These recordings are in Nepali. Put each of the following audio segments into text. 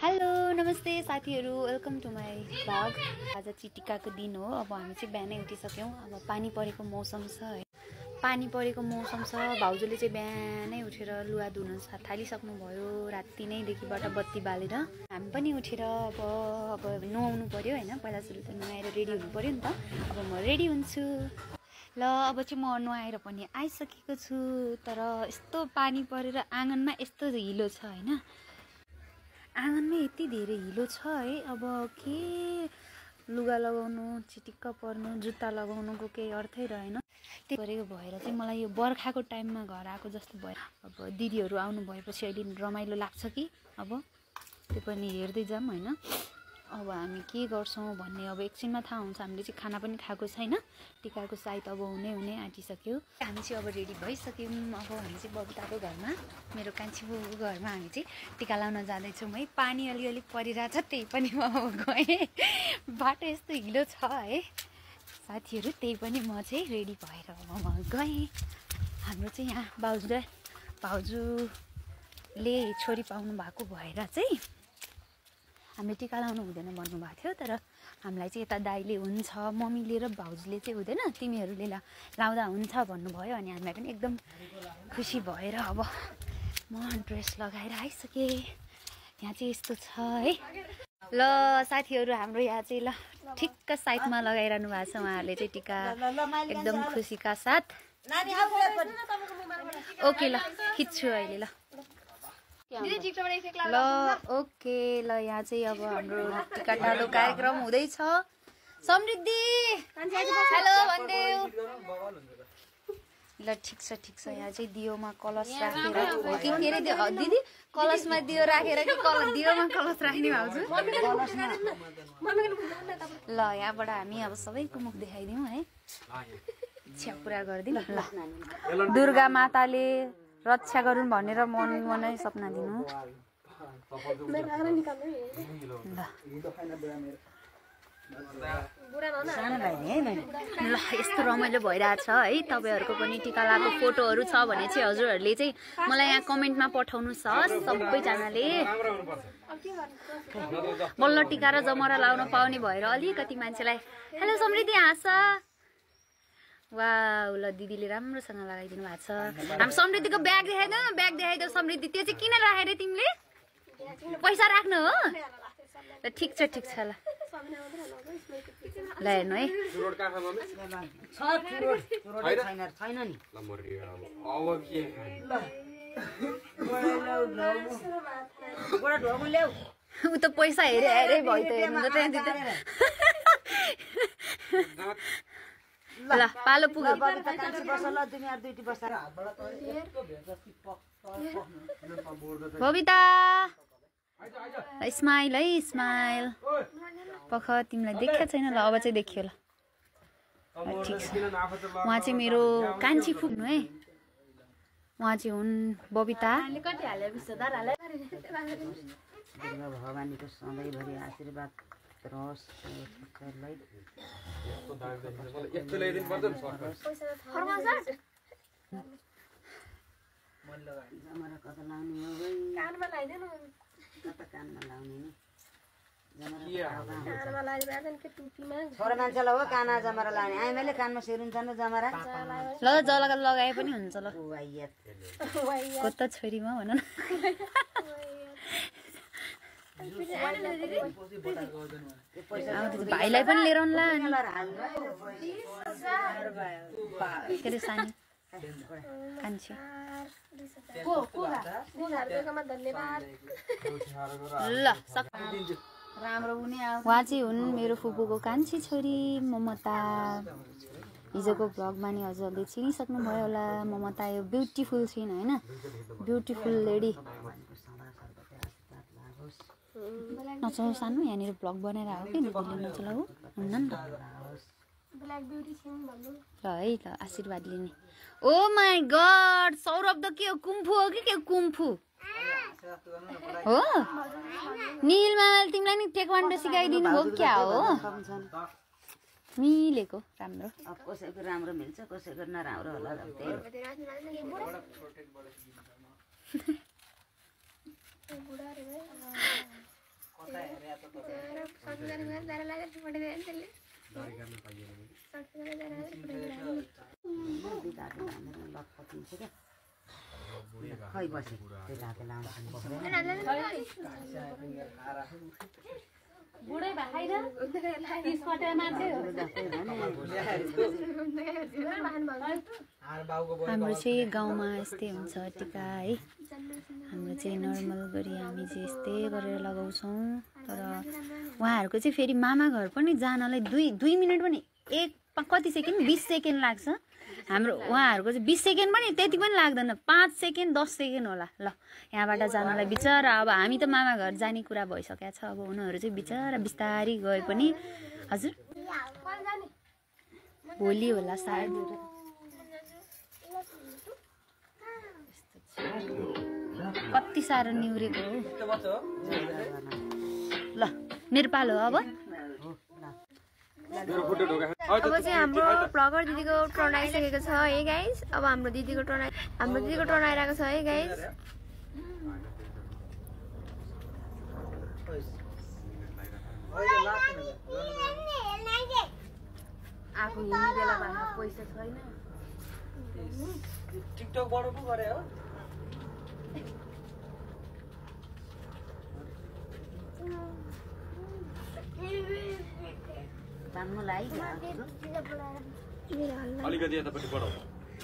हेलो नमस्ते साथीहरु, वेलकम टु माई भ्लग। आज चाहिँ टिकाको दिन हो। अब हामी चाहिँ बिहानै उठिसक्यौँ। अब पानी परेको मौसम छ है, पानी परेको मौसम छ। भाउजूले चाहिँ बिहानै उठेर लुगा धुन थालिसक्नु भयो। राति नैदेखिबाट बत्ती बालेर हामी पनि उठेर अब नुहाउनु पर्यो हैन। पहिला सुरु त नुहाएर रेडी हुनु पर्यो नि त। अब म रेडी हुन्छु। ल अब चाहिँ म नुहाएर पनि आइसकेको छु। तर यस्तो पानी परेर आँगनमा यस्तो हिलो छ हैन। आँगनमै यति धेरै हिलो छ है। अब के लुगा लगाउनु, चिटिक्क पर्नु, जुत्ता लगाउनुको केही अर्थै रहेन। त्यही गरेको भएर चाहिँ मलाई यो बर्खाको टाइममा घर आएको जस्तो भयो। अब दिदीहरू आउनु भएपछि अहिले रमाइलो लाग्छ कि अब त्यो पनि हेर्दै जाऊँ हैन। अब हामी के गर्छौँ भन्ने अब एकछिनमा थाहा हुन्छ। हामीले चाहिँ खाना पनि खाएको छैन। टिकाको साइत अब हुने आँटिसक्यो। हामी चाहिँ अब रेडी भइसक्यौँ। अब हामी चाहिँ बबिताको घरमा, मेरो कान्छी बुबुको घरमा हामी चाहिँ टिका लाउन जाँदैछौँ है। पानी अलिअलि परिरहेछ, त्यही पनि म गएँ। बाटो यस्तो हिलो छ है साथीहरू, त्यही पनि म चाहिँ रेडी भएर अब म गएँ। हाम्रो चाहिँ यहाँ भाउजूले छोरी पाउनु भएको भएर चाहिँ हामीले टिका लाउनु हुँदैन भन्नुभएको थियो। तर हामीलाई चाहिँ यता दाइले हुन्छ, मम्मीले र भाउजूले चाहिँ हुँदैन, तिमीहरूले लाउँदा हुन्छ भन्नुभयो। अनि हामीलाई पनि एकदम खुसी भएर अब म ड्रेस लगाएर आइसकेँ। यहाँ चाहिँ यस्तो छ है। ल साथीहरू, हाम्रो यहाँ चाहिँ ल ठिक्क साइडमा लगाइरहनु भएको छ उहाँहरूले चाहिँ टिका, एकदम खुसीका साथ। ओके ल खिच्छु अहिले। ल ओके ल यहाँ चाहिँ अब हाम्रो टिका टालो कार्यक्रम हुँदैछ। समृद्धि हेलो भन्देऊ। ल ठिक छ यहाँ चाहिँ दियोमा कलश राखेर हो कि के अरे दिदी, कलशमा दियो राखेर कि दियोमा कलश राख्ने भाउजू। ल यहाँबाट हामी अब सबैको मुख देखाइदिउँ है। इच्छा पुरा गरिदिउँ। ल दुर्गा माताले रक्षा गरून् भनेर मनै सपना दिनु। ल यस्तो रमाइलो भइरहेछ है। तपाईँहरूको पनि टिका लगाएको फोटोहरू छ भने चाहिँ हजुरहरूले चाहिँ मलाई यहाँ कमेन्टमा पठाउनुहोस् सबैजनाले। बल्ल टिका र जमरा लाउन पाउने भएर अलिकति मान्छेलाई हेलो समृद्धि हाँस। वाह ल दिदीले राम्रोसँग लगाइदिनु भएको छ। हामी समृद्धिको ब्याग देखाइदेऊ समृद्धि। त्यो चाहिँ किन राखेर तिमीले? पैसा राख्नु हो? ल ठिक छ ल। ल हेर्नु है। ऊ त पैसा हेरे भयो त हेर्नु त त्यहाँ। ल पालो पुग्यो। बबिता स्माइल है, स्माइल। पख तिमीलाई देखेको छैन। ल अब चाहिँ देखियो। ल ठिक छ। उहाँ चाहिँ मेरो कान्छी फुक्नु है। उहाँ चाहिँ हुन् बबिता। भगवानीको सधैँभरि आशीर्वाद रहोस्। जमरा कता लाउने हो भाइ? कानमा लगाइदिनु। कता कानमा लाउने नि? छोरा मान्छेलाई हो काना जमरा लाउने। आइमाले कानमा सेरुन्छ न जमरा। ल जलगा लगाए पनि हुन्छ। ल कता छोरीमा भन न। भाइलाई पनि लिएर आउनुला। के अरे सानी कान्छी। ल उहाँ चाहिँ हुन् मेरो फुपूको कान्छी छोरी ममता। हिजोको भ्लगमा नि हजुरहरूले चिनिसक्नुभयो होला। ममता यो ब्युटिफुल छिन् हैन, ब्युटिफुल लेडी। नचलाउ सानो, यहाँनिर भ्लग बनाएर आयो कि दिदीले नचलाउ हुन्न नि त। ल है ल आशीर्वाद लिने। ओ माई गड, सौरभ त के हो, कुम्फू हो कि के? कुम्फू हो? निलमाल तिमीलाई नि टेक्वान्डो सिकाइदिनु हो क्या हो? मिलेको राम्रो। कसैको राम्रो मिल्छ, कसैको नराम्रो होला। खै बसी त्यो ढाके लाउनु बुढै भाइ र हाम्रो चाहिँ गाउँमा यस्तै हुन्छ टिका है हाम्रो चाहिँ नर्मल गरी हामी चाहिँ यस्तै गरेर लगाउँछौँ तर उहाँहरूको चाहिँ फेरि मामा घर पनि जानलाई दुई मिनट पनि कति सेकेन्ड 20 सेकेन्ड लाग्छ हाम्रो उहाँहरूको चाहिँ 20 सेकेन्ड पनि त्यति पनि लाग्दैन 5 सेकेन्ड 10 सेकेन्ड होला ल यहाँबाट जानलाई बिचरा अब हामी त मामा घर जाने कुरा भइसकेको छ अब उनीहरू चाहिँ बिचरा बिस्तारी गए पनि हजुर भोलि होला सायद कति साह्रो निहुरेको हो ल मेरो पालो अब चाहिँ हाम्रो भ्लगर दिदीको टर्न आइसकेको छ है गाइस अब हाम्रो दिदीको टर्न आइरहेको छ है गाइस आफू हिँड्ने बेलामा पैसा छैन टिकटक बढो पो गरे हो बाङ्गोलाई अलिकति यतापट्टि बढाउ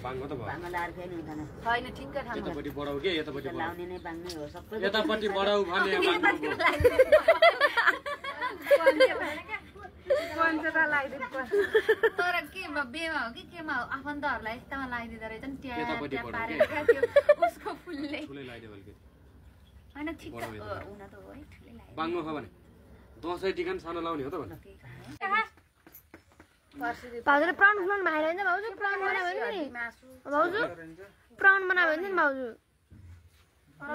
बाङ्गो त भयो बाङ्गो लाएर फेरि हुँदैन छैन ठिक्कै ठाउँमा यतापट्टि बढाउ के यतापट्टि लाउने नै बाङ्गै हो सबै यतापट्टि बढाउ भने तर केमा बेमा हो कि केमा हो आफन्तहरूलाई यस्तामा लगाइदिँदो रहेछ नि त्यहाँ पारेर उसको फुलले होइन ठिक त हुन त हो है ठुलै लाग्यो बाङ्गो हो भने दसैँ टिका पनि सानो लाउने हो त भने भाउजूले प्राउन खुलाउनु भएन होइन भाउजू प्राउन बनायो भने नि भाउजू प्राउन बनायो भने नि भाउजू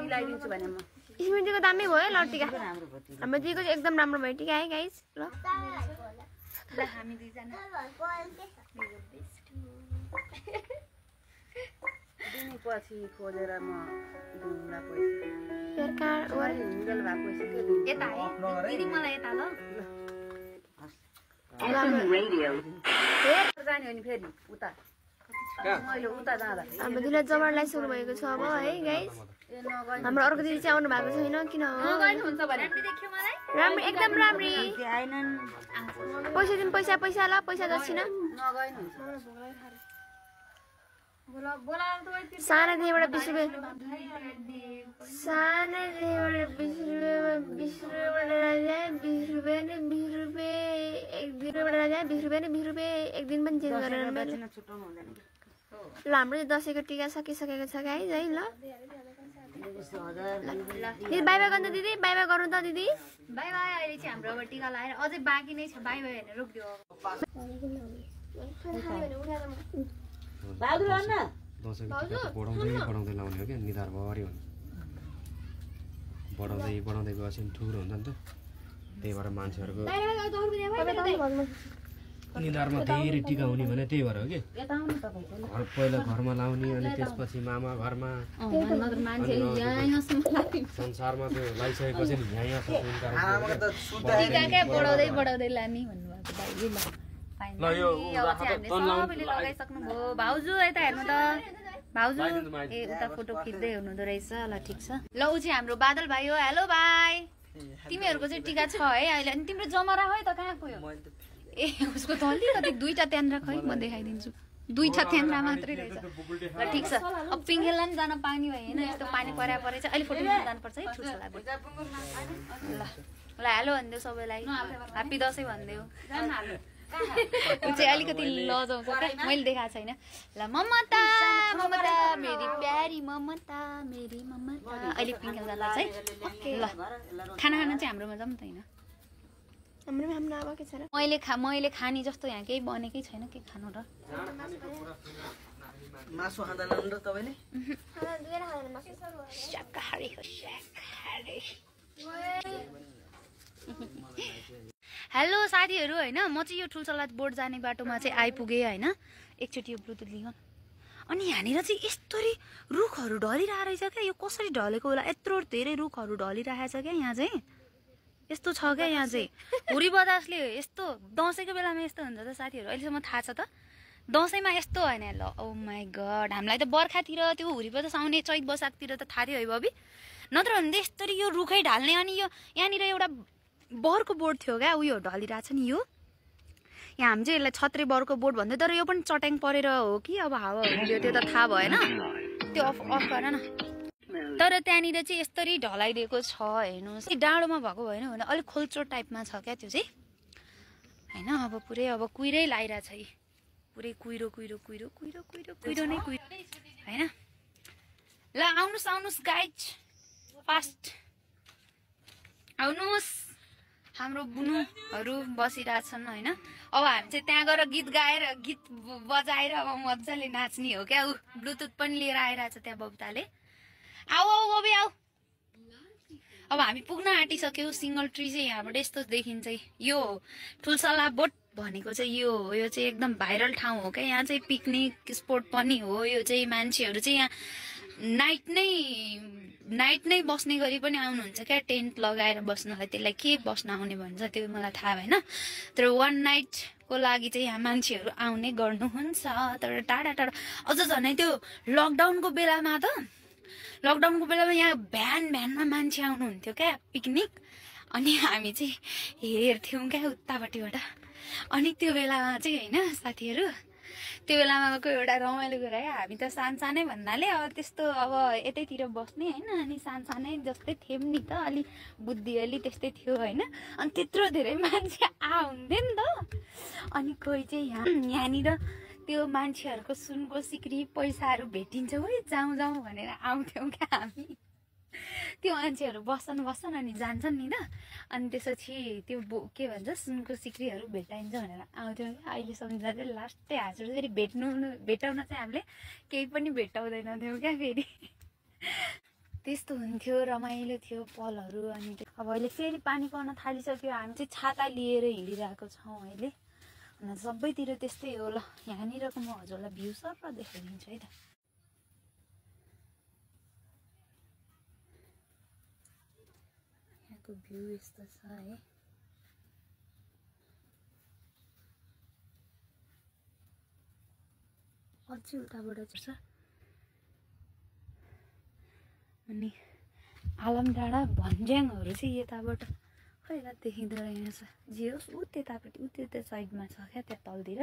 मिलाइदिन्छु भने म स्मृतिको दामी भयो ल टिका हाम्रो दिदीको चाहिँ एकदम राम्रो भयो टिका है गाइस ल हामी दुईजना दिने पछि खोजेर म दिउँला पैसा हिँडेल भए पैसा के दिनु यता है दिदी मलाई यता ल जाने हो नि फेरि उता मैले उता जाँदा हाम्रो दिदीलाई जबरलाई सुरु भएको छ अब है गाइस हाम्रो अर्को दिदी चाहिँ आउनु भएको छैन किन हो हुन्छ भने देख्यो मलाई राम्रो एकदम राम्री आएनन् पैसा दिन पैसा पैसा ल पैसा दक्षिण नगएन सानादेखिबाट 20 रुपियाँ सानादेखिबाट 20 रुपियाँ एक दिनबाट राजा 20 रुपियाँ एक दिन पनि चेन्ज गरेर मैले छुट्याउनु हुँदैन ल हाम्रो चाहिँ दसैँको टिका सकिसकेको छ गाइस है ल दिदी बाई बाई गर्नु दिदी बाई बाई गर्नु त दिदी बाई बाई अहिले चाहिँ हाम्रो अब टिका लगाएर अझै बाँकी नै छ बाई बाई भनेर रोकिदियो बाबु लाउन दसैँको टिका त बढाउँदै लाउने हो क्या निधारभरि हुने बढाउँदै गएपछि ठुलो हुन्छ नि त त्यही भएर मान्छेहरूको निधारमा धेरै टिका हुने भने त्यही भएर हो कि घर पहिला घरमा लाउने अनि त्यसपछि मामा घरमा संसारमा त्यो लगाइसकेपछि नि यहाँ बढाउँदै लाने भन्नुभएको दाइले सबैले लगाइसक्नुभयो भाउजू यता हेर्नु त भाउजू ए उता फोटो खिच्दै हुनुहुँदो रहेछ ल ठिक छ ल ऊ चाहिँ हाम्रो बादल भाइ हो हेलो भाइ तिमीहरूको चाहिँ टिका छ है अहिले अनि तिम्रो जमरा है त कहाँ गयो ए उसको त अलिकति दुईटा त्यहाँनिर खै म देखाइदिन्छु दुईटा त्यहाँनिर मात्रै रहेछ ल ठिक छ अब पिङ्गेललाई पनि जान पानी भयो होइन यस्तो पानी परे चाहिँ अहिले फोटो खिच्न जानुपर्छ है ठुल्ठुला ल ल हेलो भनिदेऊ सबैलाई ह्याप्पी दसैँ भनिदेऊ ऊ चाहिँ अलिकति लजाउँछ क्या मैले देखाएको छैन ल ममता ममता मेरी प्यारी ममता मेरी ममता अहिले पिङ्गेल जाँदा चाहिँ ल खाना खान चाहिँ हाम्रोमा जाउँ त होइन मैले खाने जस्तो यहाँ केही बनेकै छैन के खानु र मासु खाँदैन र तपाईले शाकाहारी हो शाकाहारी हेलो साथीहरू होइन म चाहिँ यो ठुल्चला बोर्ड जाने बाटोमा चाहिँ आइपुगेँ होइन एकचोटि यो ब्लुटुथ लिउँ अनि यहाँनिर चाहिँ यस्तरी रुखहरू ढलिरहेको रहेछ क्या यो कसरी ढलेको होला यत्रो धेरै रुखहरू ढलिरहेको छ क्या यहाँ चाहिँ यस्तो छ क्या यहाँ चाहिँ हुरी बतासले यस्तो दसैँको बेलामा यस्तो हुन्छ त साथीहरू अहिलेसम्म थाहा छ त दसैँमा यस्तो होइन ल ओ माई गड हामीलाई त बर्खातिर त्यो हुरी बतास आउने चैत वैशाखतिर त थाहा थियो है बबी नत्र भने त यस्तरी यो रुखै ढाल्ने अनि यो यहाँनिर एउटा बरको बोर्ड थियो क्या उयो ढलिरहेको छ नि यो यहाँ हामी चाहिँ यसलाई छत्रे बरको बोर्ड भन्थ्यो तर यो पनि चट्याङ परेर हो कि अब हावा हुन्थ्यो त्यो त थाहा भएन त्यो अफ गर न तर त्यहाँनिर चाहिँ यस्तरी ढलाइदिएको छ हेर्नुहोस् डाँडोमा भएको भएन भने अलिक खोल्चो टाइपमा छ क्या त्यो चाहिँ होइन अब पुरै अब कुहिरै लगाइरहेछ है पुरै कुहिरो कुहिरो कुहिरो कुहिरो कुहिरो कुहिरो नै कुहिरो होइन ल आउनुहोस् गाइज फास्ट आउनुहोस् हाम्रो बुनुहरू बसिरहेछन् होइन अब हामी चाहिँ त्यहाँ गएर गीत गाएर गीत बजाएर अब मजाले नाच्ने हो क्या ऊ ब्लुटुथ पनि लिएर आइरहेछ त्यहाँ बबिताले आऊ आऊ बबी आऊ अब हामी पुग्न आँटिसक्यौँ सिङ्गल ट्री चाहिँ यहाँबाट यस्तो देखिन्छ यो ठुल्सला बोट भनेको चाहिँ यो हो यो चाहिँ एकदम भाइरल ठाउँ हो क्या यहाँ चाहिँ पिकनिक स्पोट पनि हो यो चाहिँ मान्छेहरू चाहिँ यहाँ नाइट नै बस्ने गरी पनि आउनुहुन्छ क्या टेन्ट लगाएर बस्नलाई त्यसलाई के बस्न आउने भन्छ त्यो मलाई थाहा भएन तर वान नाइटको लागि चाहिँ यहाँ मान्छेहरू आउने गर्नुहुन्छ तर टाढा टाढा अझ झनै त्यो लकडाउनको बेलामा यहाँ भ्यानमा मान्छे आउनुहुन्थ्यो क्या पिकनिक अनि हामी चाहिँ हेर्थ्यौँ क्या उतापट्टिबाट अनि त्यो बेलामा चाहिँ होइन साथीहरू त्यो बेलामा एउटा रमाइलो कुरा है हामी त सानसानै भन्नाले अब त्यस्तो अब यतैतिर बस्ने होइन अनि सानसानै जस्तै थियौँ नि त अलि बुद्धि अलि त्यस्तै थियो होइन अनि त्यत्रो धेरै मान्छे आउँथ्यो नि त अनि कोही चाहिँ यहाँनिर त्यो मान्छेहरूको सुनको सिक्री पैसाहरू भेटिन्छ है जाउँ भनेर आउँथ्यौँ क्या हामी त्यो मान्छेहरू बस्छन् अनि जान्छन् नि त अनि त्यसपछि त्यो के भन्छ सुनको सिक्रीहरू भेटाइन्छ भनेर आउँथ्यौँ अहिले सम्झँदा चाहिँ लास्टै हाँसो फेरि भेटाउन चाहिँ हामीले केही पनि भेटाउँदैनथ्यौँ क्या फेरि त्यस्तो हुन्थ्यो रमाइलो थियो पलहरू अनि अब अहिले फेरि पानी पर्न थालिसक्यो हामी चाहिँ छाता लिएर हिँडिरहेको छौँ अहिले अनि सबैतिर त्यस्तै हो ल यहाँनिरको म हजुरलाई भ्यू सर देखाइदिन्छु है त भ्यू यस्तो छ है अझै उताबाट छ अनि आलम डाँडा भन्ज्याङहरू चाहिँ यताबाट खै देखिँदो रहेछ जे होस् ऊ त्यतापट्टि ऊ त्यो साइडमा छ क्या त्यहाँ तलतिर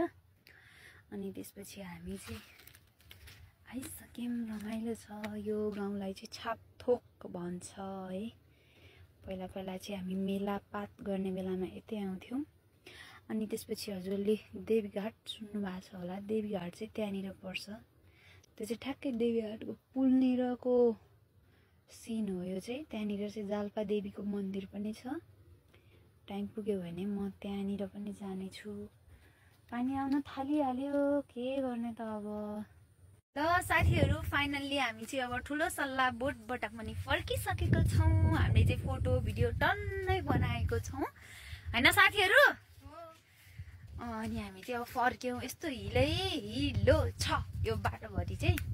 अनि त्यसपछि हामी चाहिँ आइसक्यौँ रमाइलो छ यो गाउँलाई चाहिँ छापथोक भन्छ है पहिला चाहिँ हामी मेलापात गर्ने बेलामा यतै आउँथ्यौँ अनि त्यसपछि हजुरले देवीघाट सुन्नुभएको छ होला देवीघाट चाहिँ त्यहाँनिर पर्छ त्यो चाहिँ ठ्याक्कै देवीघाटको पुलनिरको सिन हो यो चाहिँ त्यहाँनिर चाहिँ जाल्पा देवीको मन्दिर पनि छ टाइम पुग्यो भने म त्यहाँनिर पनि जानेछु पानी आउन थालिहाल्यो के गर्ने त अब ल साथीहरू फाइनल्ली हामी चाहिँ अब ठुलो सल्लाह बोटबाट पनि फर्किसकेको छौँ हामीले चाहिँ फोटो भिडियो टन्नै बनाएको छौँ होइन साथीहरू अनि हामी चाहिँ अब फर्क्यौँ यस्तो हिलो छ यो बाटोभरि चाहिँ